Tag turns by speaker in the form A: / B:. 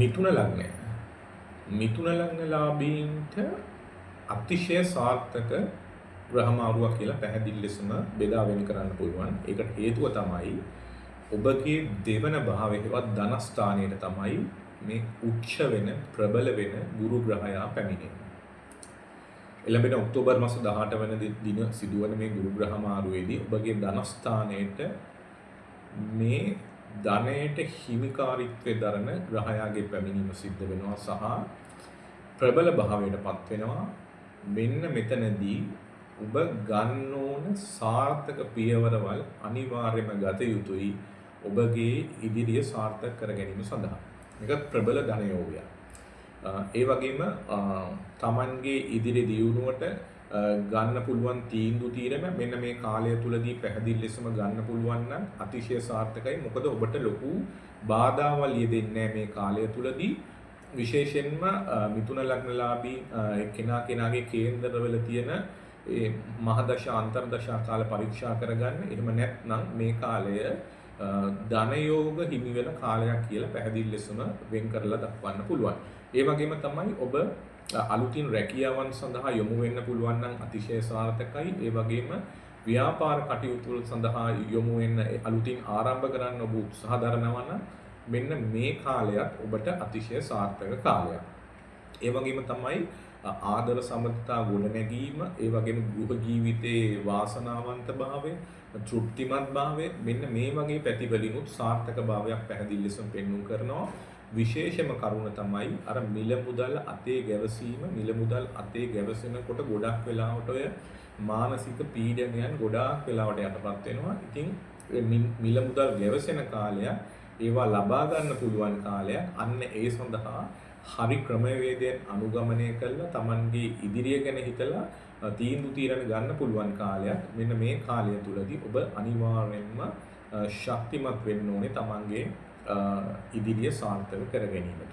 A: මිථුන ලග්නය. මිථුන ලග්නලාභීන්ට අතිශය සාර්ථක ග්‍රහ මාරුවක් කියලා පැහැදිලි ලෙසම බෙදා වෙන් කරන්න පුළුවන්. ඒකට හේතුව තමයි ඔබගේ දෙවන භාවයේවත් ධනස්ථානයට තමයි මේ උච්ච වෙන ප්‍රබල වෙන ගුරු ග්‍රහයා පැමිණෙන්නේ. එළඹෙන ඔක්තෝබර් මාස 18 වන දින සිදුවන මේ ගුරු ග්‍රහ මාරුවේදී ඔබගේ ධනස්ථානයට මේ ධනයට හිමිකාරීත්වය දරන ග්‍රහයාගේ පැමිණීම සිද්ධ වෙනවා සහ ප්‍රබල භාවයට පත් වෙනවා. මෙන්න මෙතනදී ඔබ ගන්න ඕන සාර්ථක පියවරවල් අනිවාර්යයෙන්ම ගත යුතුයි ඔබගේ ඉදිරිය සාර්ථක කර ගැනීම සඳහා. මේක ප්‍රබල ධන යෝගයක්. ඒ වගේම තමන්ගේ ඉදිරි දියුණුවට ගන්න පුළුවන් තීන්දුව තීරණ මෙන්න මේ කාලය තුලදී පැහැදිලි ලෙසම ගන්න පුළුවන් නම් අතිශය සාර්ථකයි. මොකද ඔබට ලොකු බාධාවල් යෙදෙන්නේ නැහැ මේ කාලය තුලදී. විශේෂයෙන්ම මිථුන ලග්නලාභී කෙනා කෙනාගේ කේන්දරවල තියෙන ඒ මහදශා අන්තර්දශා කාල පරීක්ෂා කරගන්න. එහෙම නැත්නම් මේ කාලය ධන යෝග හිමි වෙන කාලයක් කියලා පැහැදිලි ලෙසම වෙන් කරලා දක්වන්න පුළුවන්. ඒ වගේම තමයි ඔබ අලුතින් රැකියාවන් සඳහා යොමු වෙන්න පුළුවන් නම් අතිශය සාර්ථකයි. ඒ වගේම ව්‍යාපාර කටයුතු සඳහා යොමු වෙන්න, අලුතින් ආරම්භ කරන්න ඔබ උත්සාහ දරනවා නම් මෙන්න මේ කාලයත් ඔබට අතිශය සාර්ථක කාලයක්. ඒ වගේම තමයි ආදර සබඳතා ගොඩනැගීම, ඒ වගේම ගෘහ ජීවිතයේ වාසනාවන්ත භාවය, තෘප්තිමත් භාවය, මෙන්න මේ වගේ පැතිවලිනුත් සාර්ථක භාවයක් පැහැදිලි ලෙසම පෙන්නුම් කරනවා. විශේෂම කරුණ තමයි අර මිල මුදල් අතේ ගැවසීම. මිල මුදල් අතේ ගැවසෙනකොට ගොඩක් වෙලාවට ඔය මානසික පීඩනයන් ගොඩාක් වෙලාවට යටපත් වෙනවා. ඉතින් මිල මුදල් ගැවසෙන කාලයක්, ඒවා ලබා ගන්න පුළුවන් කාලයක්. අන්න ඒ සඳහා හරි ක්‍රමවේදයන් අනුගමනය කරලා තමන්ගේ ඉදිරිය ගැන හිතලා තීන්දුව තීරණ ගන්න පුළුවන් කාලයක්. මෙන්න මේ කාලය තුලදී ඔබ අනිවාර්යයෙන්ම ශක්තිමත් වෙන්න ඕනේ තමන්ගේ ඉදිරිය සාර්ථක කර ගැනීමට.